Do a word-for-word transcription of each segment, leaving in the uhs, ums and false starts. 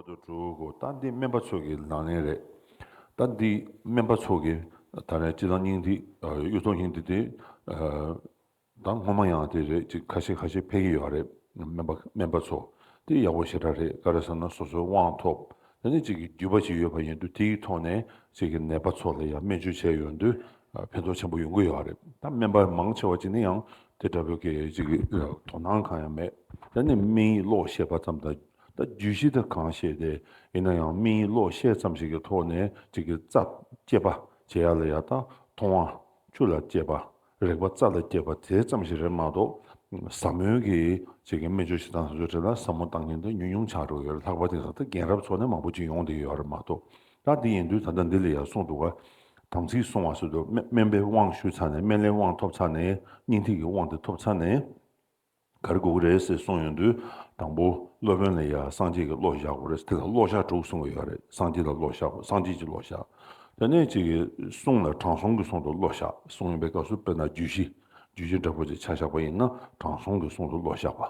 དུ་གྲུབ་གོ། ད་འདི་སྨན་པ་ཚོ་གི་ལག་ལེན་རེད། ད་འདི་སྨན་པ་ཚོ་གི་ད་རེས་སྤྱི་བཏང་སྙིང་ཐིག་གཡུ་ཐོག་སྙིང་ཐིག་དེ། ད་སྔོན་མ་ཡང་དེ་རེད། ཅིག་ཁ་ཤས་ཁ་ཤས་ཕེབས་ཀྱི་ཡོད་རེད། སྨན་པ་སྨན་པ་ཚོ་དེ་ཡག་པོ་ཞེ་དྲག་རེད། ག་རེ་ཟེར་ན་སོ་སོའི་དབང་ཐོབ། དེ་ནས་ཅིག་གི་རྒྱུས་པ་ཅིག་ཡོད་པ་ཡིན་དུས་དེའི་ཐོག་ནས་ཅིག་གི་ནད་པ་ཚོ་ལ་ཡང་སྨན་བཅོས་བྱས་ཡོང་དུས་ཕན་ཐོགས་ཆེན་པོ་ཡོང་གི་ཡོད་རེད། ད་སྨན་པ་མང་ཆེ་བ་ཅིག་ནི་ཡང་དེ་འདྲ་པོའི་གི་ཅིག་གི་དོ་སྣང་གང་ཡང་མེད། དེ་ནས་སྨན་ཡིག་ཀློག་བཤད་པ་ཙམ་དང་། ད་རྒྱུད་བཞི་དེ་གང་བཤད་དེ། ཡིན་ན་ཡང་སྨན་ཡིག་ཀློག་བཤད་ཙམ་ཞིག་གི་ཐོག་ནས་ཅིག་གི་རྩ་བཅད་པ་བྱེད་ཡ་ལ་ཡ། ད་མཐོང་བ་ཆུ་ལ་བཅད་པ། རེག་པ་རྩ་ལ་བཅད་པ་དེ་ཙམ་ཞིག་རེད་མ་གཏོགས། ཟབ་མོའི་གི་ཅིག་གི་སྨན་བཅོས་བྱེད་སྟངས་སོ་སོའི་གྲས་ལ་ཟབ་མོ་བཏང་མཁན་དེ་ཉུང་ཉུང་ཆགས་འགྲོ་ཡོད་རེད། ལྷག་པར་དེང་སང་ད་རྒན་རབས་ཚོ་ནས་མང་པོ་ཅིག་ཡོང་བསྡད་ཡོད་རེད་མ་གཏོགས། ད་དེ་ཡིན་དུས་ད་ལྟ་འདི་ལ་ཡ་གསུངས་འདུག་ག། དམ་ཚིག་བསྲུང་བ་ཟེར་དུས་སྨན་སྨན་པའི་དབང་ཞུས་ཚར་ནས། སྨན་བླའི་དབང་ཐོབ་ཚར་ནས། སྙིང་ཐིག་གི་དབང་དེ་ཐོབ་ཚར་ནས། ག་རེ་དགོས་ཀྱི་རེད་ཟེར་གསུངས་ཡོང་དུས། དང་པོ་སློབ་དཔོན་ལ་ཡ་སངས་རྒྱས་ཀྱི་བློ་བཞག་དགོས་རེད། དེ་ལ་བློ་བཞག་དྲུག་གསུངས་ཀྱི་ཡོད་རེད། སངས་རྒྱས་ལ་བློ་བཞག་དགོས། སངས་རྒྱས་ཀྱི་བློ་བཞག་དེ་ནས་ཅིག་གི་གསུང་ལ་དྲང་སྲོང་གི་གསུང་དུ་བློ་བཞག་གསུང་ཡིན་པའི་སྐབས་སུ་དཔེར་ན་རྒྱུད་བཞི། རྒྱུད་བཞི་འདྲ་པོ་ཅིག་ཆ་བཞག་པ་ཡིན་ན་དྲང་སྲོང་གི་གསུང་དུ་བློ་བཞག་པ།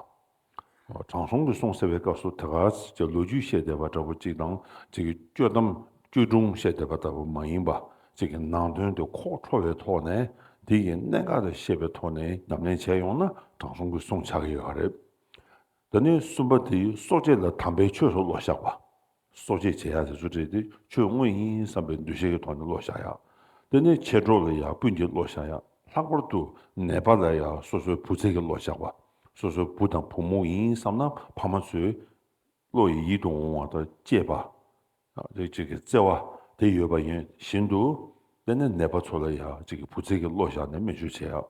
དྲང་སྲོང་གི་གསུང་ཟེར་བའི་སྐབས་སུ་དེ་ག་ཅིག་ལོ་རྒྱུས་བཤད་བསྡད་པ་འདྲ་པོ་ཅིག་དང་། ཅིག་གི་བཅོས་གཏམ་བཅོས་སྒྲུང་བཤད་བསྡད་པ་ལྟ་བུ་མ་ཡིན་པ། ཅིག་གི་ནང་དོན་དེ་ཁོག་འཁྲོལ་བའི་ཐོག་ནས། དེ་ཡི་གནད་འགག་དེ་ཤེས་པའི་ཐོག་ནས་ཉམས་ལེན་བྱས་ཡོང་ན་དྲང་སྲོང་གི་གསུང་ཆགས་ཀྱི་ཡོད་རེད། དེ་ནས་གསུམ་པ་དེ་སྲོག་བཅད་ལ་དམ་པའི་ཆོས་སུ་བློ་བཞག་པ། སྲོག་བཅད་བྱེད་ཡ་དེ་ཚོ་བྲིས་ཏེ་ཆོས་དངོས་ཡིན་བསམ་པའི་འདུ་ཤེས་ཀྱི་ཐོག་ནས་བློ་བཞག་ཡ། དེ་ནས་མཆེད་གྲོགས་ལ་ཡ་སྤུན་གྱི་བློ་བཞག་ཡ། ལྷག་པར་དུ་ནད་པ་ལ་ཡ་སོ་སོའི་བུ་ཚ་གི་བློ་བཞག་པ། སོ་སོའི་བུ་དང་བུ་མོ་ཡིན་བསམ་ན་ཕ་མ་ཚོའི་བློ་ཡི་ཡིད་དུ་འོང་བ་དང་བཅས་པ། རེ་ཅིག་གི་བརྩེ་བ་དེ་ཡོད་པ་ཡིན་བཞིན་དུ། དེ་ནས་ནད་པ་ཚོ་ལ་ཡ་ཅིག་གི་བུ་ཚ་གི་བློ་བཞག་ནས་སྨན་བཅོས་བྱེད་ཡ།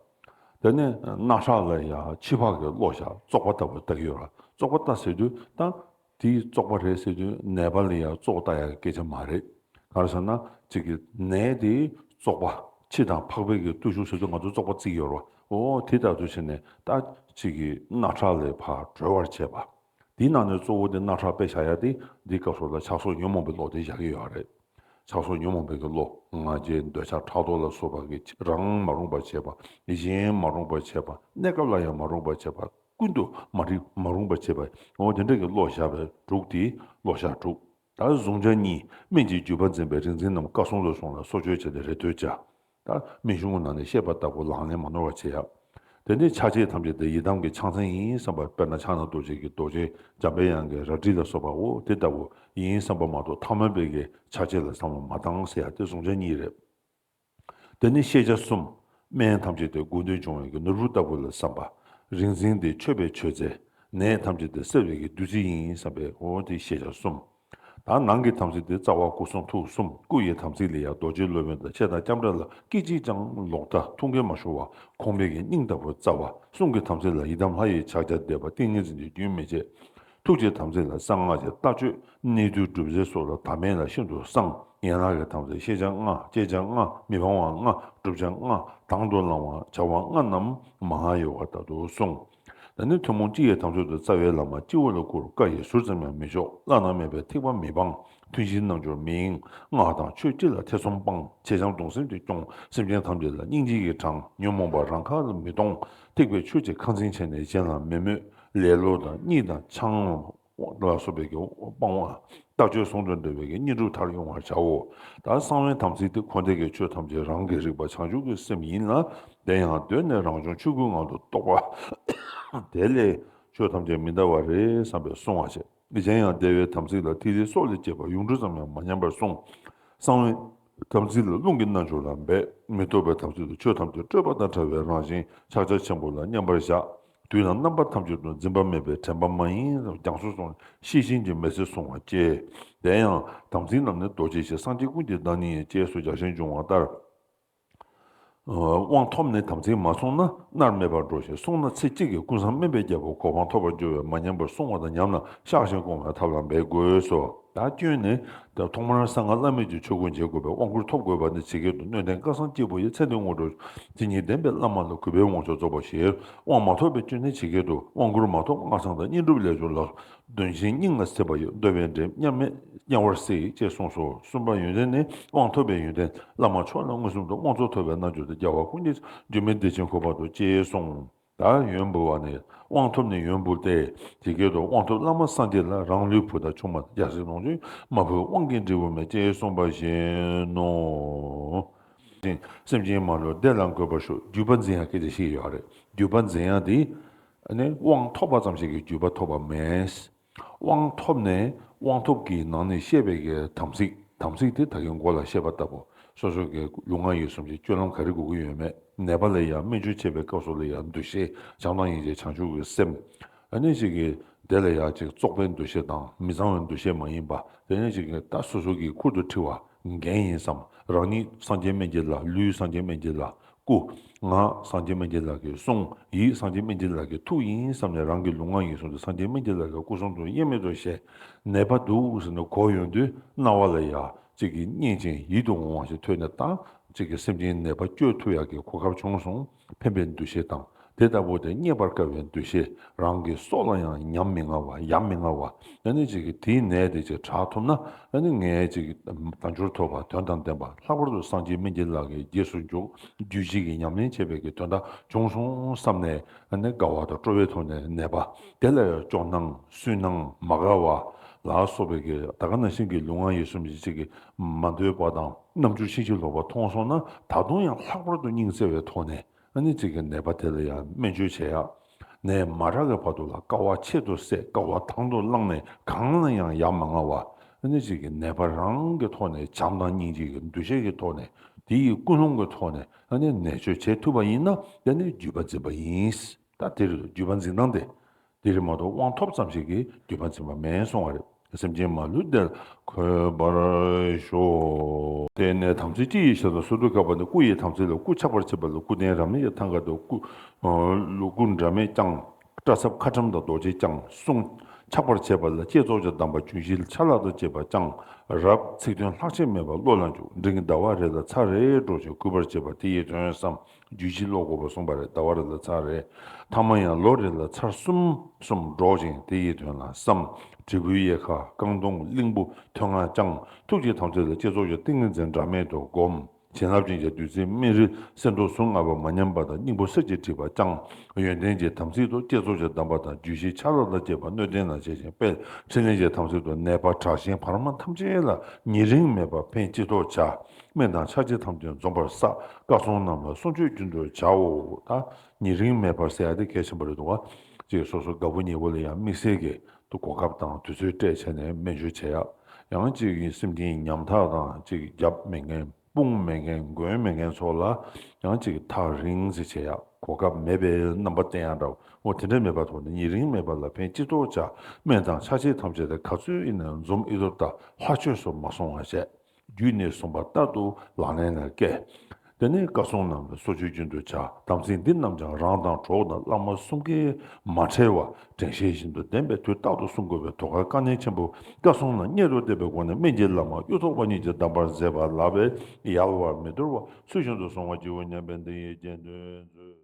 དེ་ནས་རྣག་ཁྲག་ལ་ཡ་ཕྱི་ཕག་གི་བློ་བཞག་བཙོག་པ་ལྟ་བུ་ལྟ་གི་ཡོད་ར། བཙོག་པ་ལྟ་ཟེར་དུས་ད་དེའི་བཙོག་པ་རེད་ཟེར་དུས་ནད་པ་ལ་ཡ་བཙོག་ལྟ་ཡ་གི་སྐད་ཆ་མ་རེད། ག་རེ་ཟེར་ན་ཅིག་གི་ནད་དེ་བཙོག་པ། ཕྱི་དང་ཕག་པའི་གི་བརྟུལ་ཞུགས་ཟེར་དུས་ང་ཚོ་བཙོག་པ་བརྩི་གི་ཡོད་ར། འོ་དེ་ལྟ་བུ་བྱས་ནས་ད་ཅིག་གི་རྣག་ཁྲག་ལས་ཕར་གྲོལ་བར་བྱེད་པ། དེའི་ནང་ནས་གཙོ་བོ་དེ་རྣག་ཁྲག་དཔེ་བཞག་ཡ་དེ། འདིའི་སྐབས་སུ་ལ་ཆགས་སོགས་ཉོན་མོངས་པའི་བློ་དེ་བཞག་གི་ཡོད་རེད། ཆགས་སོགས་ཉོན་མོངས་པའི་གི་བློ། ང་རྒྱལ་འདོད་ཆགས་ཕྲག་དོག་ལ་སོགས་པ་གི་རང་མ་རུངས་པར་བྱེད་པ། གཞན་མ་རུངས་པར་བྱེད་པ། གནས་སྐབས་ལ་ཡང་མ་རུངས་པར་བྱེད་པ། ཀུན་ཏུ་མ་རིག་མ་རུངས་པར་བྱེད་པ། འོ་དེ་འདྲ་གི་བློ་བཞག་པའི་དྲུག་དེ་བློ་བཞག་དྲུག་ད་གཟུང་བྱ་གཉིས། སྨན་གྱི་རྒྱུད་པ་འཛིན་པའི་རིག་འཛིན་རྣམས་བཀའ་སྲུང་དུ་སོང་ལ་སྲོག་གཅོད་བྱས་ཏེ་རེ་ལྟོས་བྱ། ད་སྨན་གཞུང་ནང་ནས་བཤད་པ་ལྟ་བུ་ལག་ལེན་མ་ནོར་བ་བྱེད་ཡ། དེ་ནས་ཕྱག་རྗེས་ཐམས་ཅད་དེ་ཡི་དམ་གྱི་ཕྱག་མཚན་ཡིན་བསམ་པ། དཔེར་ན་ཕྱག་ན་རྡོ་རྗེ་གི་རྡོ་རྗེ། འཇམ་པའི་དབྱངས་ཀྱི་རལ་གྲི་ལ་སོགས་པའོ། དེ་ལྟ་བུ་ཡིན་བསམ་པ་མ་གཏོགས་ཐ་མལ་པའི་གི་ཕྱག་རྗེས་ལ་བསམ་བློ་མ་བཏང་ཟེར་ཡ་དེ་གཟུང་བྱ་གཉིས་རེད། དེ་ནི་ཤེས་བྱ་གསུམ། སྨན་ཐམས་ཅད་དེ་དགོས་འདོད་འབྱུང་བའི་གི་ནོར་བུ་ལྟ་བུ་ལ་བསམ་པ། རིག་འཛིན་དེ་མཆོད་པའི་མཆོད་རྫས། ནད་ཐམས་ཅད་དེ་སེལ་བའི་གི་བདུད་རྩི་ཡིན་བསམ་པའི་འོ་དེ་ཤེས་བྱ་གསུམ། ད་ནང་གི་དམ་ཚིག་དེ་རྩ་བ་སྐུ་གསུང་ཐུགས་གསུམ། སྐུ་ཡི་དམ་ཚིག་ལ་ཡང་རྡོ་རྗེ་སློབ་དཔོན་དང་ཕྱག་དང་ལྕམ་དྲལ་ལ་སྐད་ཅིག་ཀྱང་ལོག་ལྟ་ཐུགས་འགལ་མ་ཞུགས་པ་གོང་མའི་གི་སྙིང་ལྟ་བུ་རྩ་བ། གསུང་གི་དམ་ཚིག་ལ་ཡི་དམ་ལྷ་ཡི་ཕྱག་རྒྱ་བཟླས་པ་ཏིང་ངེ་འཛིན་གྱི་རྒྱུན་མི་བཅད། ཐུགས་ཀྱི་དམ་ཚིག་ལ་གསང་སྔགས་ཀྱི་ལྟ་སྤྱོད་གནས་དུས་སྒྲུབ་རྫས་སོགས་ལ་ཐ་མལ་ལ་ཤིན་ཏུ་གསང་། ཡན་ལག་གི་དམ་ཚིག་ཤེས་བྱ་ལྔ། བཅད་བྱ་ལྔ། མི་སྤང་བ་ལྔ། བསྒྲུབ་བྱ་ལྔ། དང་དུ་བླང་བ་བྱ་བ་ལྔ་རྣམས་མ་ཧཱ་ཡོ་ག་ལྟར་དུ་གསུངས། ད་ནི་ཐུན་མོང་སྤྱི་ཡི་དམ་ཚིག་ཏུ་རྩ་བའི་བླ་མ་སྤྱི་བོ་ལ་བཀུར། བཀའ་ཡི་ཟུར་ཙམ་ཡང་མི་འཇོག་བླ་ན་མེད་པའི་ཐེག་པ་མི་སྤང་། ཐུན་བཞིའི་རྣལ་འབྱོར་མི་ཡེངས། སྔགས་དང་ཆོས་སྤྱི་ལ་ཐེ་ཚོམ་སྤང་། ཕྱེད་ཕྱམ་གདུང་སེམས་ཀྱིས་སྐྱོང་། སེམས་ཅན་ཐམས་ཅད་ལ་སྙིང་རྗེ་ཡིས་དྲང་། ཉོན་མོངས་པ་རང་ཁ་ལ་མི་གཏོང་། ཐེག་པའི་ཆོས་ཀྱི་ཁ་འཛིན་བྱས་ནས་གཞན་ལ་མི་སྨོད། ལེ་ལོ་དང་གཉིད་དང་འཆིང་ལ་སོགས་པའི་གི་སྤང་བ། ལྟ་སྤྱོད་ཟུང་དུ་འབྲེལ་བའི་གི་གཉེན་སྒྲུབ་མཐར་དབྱུང་བར་བྱའོ། ད་གསང་བའི་དམ་ཚིག་དེ་འཁོར་འདས་ཀྱི་ཆོས་ཐམས་ཅད་རང་གིས་རིག་པ་བྱང་ཆུབ་ཀྱི་སེམས་ཡིན་ལ། དེ་ཡང་གདོད་ནས་རང་བྱུང་ཆོས་སྐུའི་ངང་དུ་རྟོགས་པ། དེ་ལས་ཆོས་ཐམས་ཅད་མི་འདའ་བ་རེད་བསམ་པས་བསྲུང་བ་བྱེད། གཞན་ཡང་བདེ་བའི་དམ་ཚིག་ལ་ཐིག་ལེ་སྲོག་ལས་སྐྱེས་པ་ཡུངས་འབྲུ་ཙམ་ཡང་མ་ཉམས་པར་བསྲུང་། གསང་བའི་དམ་ཚིག་ལ་རླུང་གི་རྣལ་འབྱོར་ལ་འབད། མི་རྟོག་པའི་དམ་ཚིག་ཏུ་ཆོས་ཐམས་ཅད་སྤྲོས་པ་དང་བྲལ་བའི་རང་བཞིན་ཕྱག་རྒྱ་ཆེན་པོ་ལ་མཉམ་པར་བཞག་དུས་དང་རྣམ་པ་ཐམས་ཅད་དུ་འཛིན་པ་མེད་པའི་དྲན་པ་མ་ཡེངས་རྒྱ་མཚོ་སོགས་ཤེས་བཞིན་གྱི་མི་ཚེ་བསྲུང་བ་བཅས། དེ་ཡང་དམ་ཚིག་རྣམས་ནི་རྡོ་རྗེ་ཞེས། སངས་རྒྱས་ཀུན་གྱི་བདག་ཉིད་ཡིན། ཅེས་སོགས་རྒྱ་ཆེན་འབྱུང་བ་ལྟར། དབང་ཐོབ་ནས་དམ་ཚིག་མ་བསྲུངས་ན་མནར་མེད་པར་འགྲོ་ཞིང་། བསྲུངས་ན་ཚེ་གཅིག་གིས་ཀུན་བཟང་སྨན་པའི་རྒྱལ་པོ་གོ་འཕང་ཐོབ་པར་འགྱུར་བས། མ་ཉམས་པར་བསྲུང་བ་དང་ཉམས་ན་གཤགས་ཤིང་སྐོང་བའི་ཐབས་ལ་འབད་དགོས་སོ། ད་སྐྱོན་ནི། ད་ཐོག་མར་གསང་སྔགས་བླ་མེད་ཀྱི་ཆོས་སྐུ་མཇལ་དགོས་པས་དབང་བསྐུར་ཐོབ་དགོས་པ་ནི་ཇི་སྐད་དུ། སྣོད་ལྡན་སྐལ་བཟང་སྐྱེས་བུ་ཡི། ཚེ་འདི་དངོས་གྲུབ་ཇི་སྙེད་ལྡན་པའི་བླ་མ་ལ། གུས་པས་དབང་མཆོག་རྫོགས་པར་བཞེས། དབང་མ་ཐོབ་པའི་སྐྱོན་ནི་ཇི་སྐད་དུ། དབང་བསྐུར་མ་ཐོབ་སྔགས་བཟང་དང་། བསྙེན་སྒྲུབ་ལས་སྦྱོར་ལ། གདོན་གཞན་སྙིང་ལ་སྲེད་པ་ཡི། འདོད་པའི་འདྲེ་དམྱལ་མེ་དམྱལ་བར་སྲེག་ཅེས་གསུངས་སོ། གསུམ་པ་ཡོན་ཏན་ནི། དབང་ཐོབ་པའི་ཡོན་ཏན་བླ་མ་མཆོག་ལ་མངོན་སུམ་དུ། དབང་གཙོ་ཐོབ་པའི་རྣལ་འབྱོར་དེ། རྒྱལ་བ་ཀུན་གྱི་འབྱུང་མེད་བདེ་ཆེན་ཁོ་པ་དུ། ཅེས་གསུངས། ད་ ད་ཡོན་ཕུལ་བ་ནི་དབང་ཐོབ་ནས་ཡོན་ཕུལ་ཏེ། དེ་སྐད་དུ་དབང་ཐོབ་བླ་མ་སངས་རྒྱས་ལ། རང་ལུས་བུ་དང་ཆུང་མ་དང་། སྐྱ་སེར་ལོངས་སྤྱོད་མ་ཕུལ་དབང་གིས་འབྲས་བུ་མེད། ཅེས་གསུངས་པ་བཞིན་ནོ། སེམས་ཅན་མ་ལུས་བདེ་ལ་འགོད་པར་ཤོག་བརྒྱུད་པ་འཛིན་ཡག་སྐད་ཆ་བཤད་ཡོད་རེད། བརྒྱུད་པ་འཛིན་ཡག་དེ་ནི་དབང་ཐོབ་པ་ཙམ་ཞིག་གིས་བརྒྱུད་པ་ཐོབ་པ་མེད། དབང་ཐོབ་ནས་དབང་ཐོབ་ཀྱི་ནང་ནས་བཤད་པའི་གི་དམ་ཚིག་དམ་ཚིག་དེ་ད་གིན་མགོ་ལ་བཤད་པ་ལྟ་བུ། སོ་སོ་གི་ལུས་ངག་ཡིད་གསུམ་གྱི་སྤྱོད་ལམ་ག་རེ་དགོས་ཀྱི་ཡོད་མེད། ནད་པ་ལ་ཡང་སྨན་བཅོས་བྱེད་པའི་སྐབས་སུ་ལ་ཡང་འདུ་ཤེས་བྱམས་དང་སྙིང་རྗེ་བྱང་ཆུབ་ཀྱི་སེམས། ཨ་ནི་ཅིག་གི་དེ་ལ་ཡང་ཅིག་བཙོག་པའི་འདུ་ཤེས་དང་མི་གཙང་བའི་འདུ་ཤེས་མ་ཡིན་པ། དེ་ནས་ཅིག་གི་ད་སོ་སོ་གི་ཁུར་དུ་ཁྲིད་པ་འགན་ཡིན་བསམ། རང་ཉིད་སངས་རྒྱས་སྨན་གྱི་བླ། ལུས་སངས་རྒྱས་སྨན་གྱི་བླ། སྐུ། ངག་སངས་རྒྱས་སྨན་གྱི་བླ་གི་གསུང་། ཡིད་སངས་རྒྱས་སྨན་གྱི་བླ་གི་ཐུགས་ཡིན་བསམ་ནས། རང་གི་ལུས་ངག་ཡིད་གསུམ་དེ་སངས་རྒྱས་སྨན་གྱི་བླ་གི་སྐུ་གསུང་ཐུགས་དབྱེར་མེད་དུ་བཞེས། ནད་པ་འདུག་ཟེར་ནས་གོ་ཡོང་དུས་རྣ་བ་ལ་ཡ་གཅིག་གི་སྙན་ཅིང་ཡིད་དུ་འོང་བ་ཞིག་ཐོས་ནས། ད་གཅིག་གི་སེམས་ཅན་ནད་པ་བཅོས་ཐུབ་ཡག་གི་གོ་སྐབས་བྱུང་སོང་། ཕན་པའི་འདུ་ཤེས་དང་དེ་ལྟ་བུ་དེ་རྙེད་པར་དཀའ་བའི་འདུ་ཤེས། རང་གི་སྲོག་ལ་ཡང་ཉམས་མི་ང་བ། ཡ་མི་ང་བ། ཨ་ནི་གཅིག་གི་དེའི་ནད་དེ་ཅིག་དྲག་ཐུབ་ན། ཨ་ནི་ངས་ཅིག་གི་དལ་འབྱོར་ཐོབ་པ་དོན་དང་ལྡན་པ་ལྷག་པར་དུ་སངས་རྒྱས་སྨན་གྱི་བླ་གི་རྗེས་སུ་འཇུག་རྒྱུད་གཅིག་གི་ཉམས་ལེན་བྱེད་པའི་གི་དོན་དག་བྱུང་སོང་བསམ་ནས། ཨ་ནི་དགའ་བ་དང་སྤྲོ་བའི་ཐོག་ནས་ནད་པ་དེ་ལ་ཡང་སྐྱོ་སྣང་སུན་སྣང་མ་དགའ་བ་ལ་སོགས་པའི་གི་ད་ག་ནང་བཞིན་གྱི་ལུས་ངག་ཡིད་གསུམ་གྱི་གཅིག་གི་མ་འདོད་པ་དང་རྣམ་འགྱུར་ཕྱིན་ཅི་ལོག་པ་མཐོང་སོང་ན། ད་དུང་ཡང་ལྷག་པར་དུ་སྙིང་བརྩེ་བའི་ཐོག་ནས། ཨ་ནི་གཅིག་གི་ནད་པ་དེ་ལ་ཡང་སྨན་བཅོས་བྱེད་ཡག་ནད་མ་དྲག་གི་བར་དུ་ལ་དཀའ་བ་ཆེད་དུ་བསད། དཀའ་བ་དང་དུ་བླངས་ནས་གང་ལ་ཡང་ཡ་མ་ང་བ། ཨ་ནི་གཅིག་གི་ནད་པ་རང་གི་ཐོག་ནས་བྱམས་དང་སྙིང་རྗེ་གི་འདུ་ཤེས་ཀྱི་ཐོག་ནས། དེ་ཡི་ཀུན་སློང་གི་ཐོག་ནས་ཨ་ནི་ནད་བཅོས་བྱེད་ཐུབ་པ་ཡིན་ན། དེ་ནི་བརྒྱུད་པ་འཛིན་པ་ཡིན། ད་དེ་རེད། བརྒྱུད་པ་འཛིན་སྟངས་དེ། དེ་རེད་མ་གཏོགས་དབང་ཐོབ་ཙམ་ཞིག་གིས་བརྒྱུད་པ་འཛིན་པ་མེད་གསུང་བ་རེད། སེམས་ཅན་མ་ལུས་བདེ་ལ་འགོད་པར་ཤོག་དེ་ནས་དམ་ཚིག་སྤྱི་ཡི་ཞལ་དུ་སོ་དྲུག་བཀབ་པ་ནི། སྐུ་ཡི་དམ་ཚིག་ལ། སྐུ་ཕྱག་པར་བྱེད་པ་ལ། སྐུ་རྟེན་རབ་གནས་ཀྱི་ཐང་ག་དང་། སྐུ་ལུ་གུ་འདྲ་མེད་བརྐྱང་། སྐྲ་ཚབ་ཁ་ཊྭཱཾ་དང་རྡོ་རྗེ་བརྐྱང་། གསུང་ཕྱག་པར་བྱེད་པ་ལ། བསྐྱེད་རྫོགས་ཀྱི་གདམས་པ་རྒྱུད་བཞི་ལ། ཕྱག་ལག་དང་བཅས་པ་བརྐྱང་། རབ་ཚིག་དོན་ལྷག་ཆད་མེད་པ་བློ་ལ་འཇུག་འབྲིང་ཟླ་བ་རེ་ལ་ཚར་རེ་སྒྲོག་ཅིང་གུས་པར་བྱེད་པ་དེ་ཡི་དོན་བསམ། རྒྱུད་བཞི་ཀློག་དགོས་པར་གསུངས་པ་རེད། ཟླ་བ་རེ་ལ་ཚར་རེ། ཐ་མ་ཡང་ལོ་རེ་ལ་ཚར་གསུམ་གསུམ་སྒྲོག་ཅིང་དེ་ཡི་དོན་ལ་བསམ། དྲིལ་བུའི་གཡས་ཁ་རྐང་དུང་གླིང་བུ་ཐོད་རྔ་བརྐྱང་། ཐུགས་ཀྱི་དམ་ཚིག་ལ་བསྐྱེད་རྫོགས་ཀྱི་ཏིང་ངེ་འཛིན་འདྲ་མེད་དུ་བསྒོམ། བྱིན་རླབས་ཅན་གྱི་བདུད་རྩི་སྨན་རིལ་གསེར་མདོག་གཟུངས་སྔགས་པ་མ་ཉམས་པ་དང་སྙིང་པོ་གསེར་གྱིས་བྲིས་པ་བརྐྱང་། ཡོན་ཏན་གྱི་དམ་ཚིག་ཏུ་བསྐྱེད་རྫོགས་ཀྱི་གདམས་པ་དང་རྒྱུད་བཞི་ཕྱག་ལག་ལ་བཅས་པ་སྣོད་ལྡན་ལ་བྱེད་ཅིང་སྤེལ། ཕྲིན་ལས་ཀྱི་དམ་ཚིག་ཏུ་ནད་པ་དྲག་ཞན་བར་མ་ཐམས་ཅད་ལ་ཉེ་རིང་མེད་པར་ཕན་ཅི་ཐོགས་བྱ། སྨན་དང་ཕྱག་རྗེས་ཐམས་ཅད་འཛོམས་པར་བསགས། བཀའ་སྲུང་རྣམས་ལ་གསུང་ཆོས་རྒྱུན་དུ་བྱའོ། ད་ཉེ་རིང་མེད་པར་ཟེར་ཡ་དེ་གལ་ཆེན་པོ་རེད་འདུག་ག་ཅེས་སོ་སོ་དགའ་པོ་ཉེ་པོ་ལ་ཡང་དམིགས་བསལ་གྱི་དུ་གོ་སྐབས་དང་དུས་ཚོད་སྤྲད་བྱས་ནས་སྨན་བཅོས་བྱེད་ཡ། ཡང་གཅིག་གི་སེམས་ཅན་ཉམ་ཐག་དང་གཅིག་རྒྱབ་མེད་མཁན་དཔུང་མེད་མཁན་མགོན་མེད་མཁན་ཚོ་ལ་ཡང་གཅིག་ཐག་རིང་ཙམ་བྱེད་ཡ། གོ་སྐབས་མེད་པའི་རྣམ་པ་བསྟན་ཡ་འདྲ་བོ་དེ་འདྲ་མེད་པ་ཐོག་ནས་ཉེ་རིང་མེད་པ་ལ་ཕན་ཅི་ཐོགས་བྱ། སྨན་དང་ཕྱག་རྗེས་ཐམས་ཅད་དེ་ག་ཚོད་ཡིན་ནའང་འཛོམས་ཨི་ཐུར་ད་ལྷག་ཆད་སུ་མ་སོང་བ་བྱས། རྒྱུད་ནས་གསུངས་པ་ལྟར་དུ་ལག་ལེན་ལ་བཀལ། དེ་ནས་བཀའ་སྲུང་རྣམས་ལ་གསོལ་མཆོད་རྒྱུན་དུ་བྱ། དམ་ཚིག་འདི་རྣམས་ཀྱང་རང་དང་གྲོགས་དང་བླ་མ་གསུམ་ཀའི་མ་འབྲལ་བར་དྲན་ཤེས་བཞིན་དུ་བདེན་པའི་དུས་རྟག་ཏུ་བསྲུང་དགོས་པའི་དོ་གལ་དཀའ་གནད་ཆེན་པོ། བཀའ་སྲུང་རྣམས་གཉེན་དུ་བསྟེན་པའི་སྒོ་ནས་སྨན་གྱི་བླ་མ་གཡུ་ཐོག་པ་ཉིད་ཀྱིས་གདམས་པར་མཛད་པ་ལགས་པས་ཡལ་བར་མི་འདོར་བ་ཚུལ་བཞིན་དུ་བསྲུང་བར་བགྱིའོ་སྙམ་པའི་འདི་ཡི་རྗེས་ཟློས་མཛོད།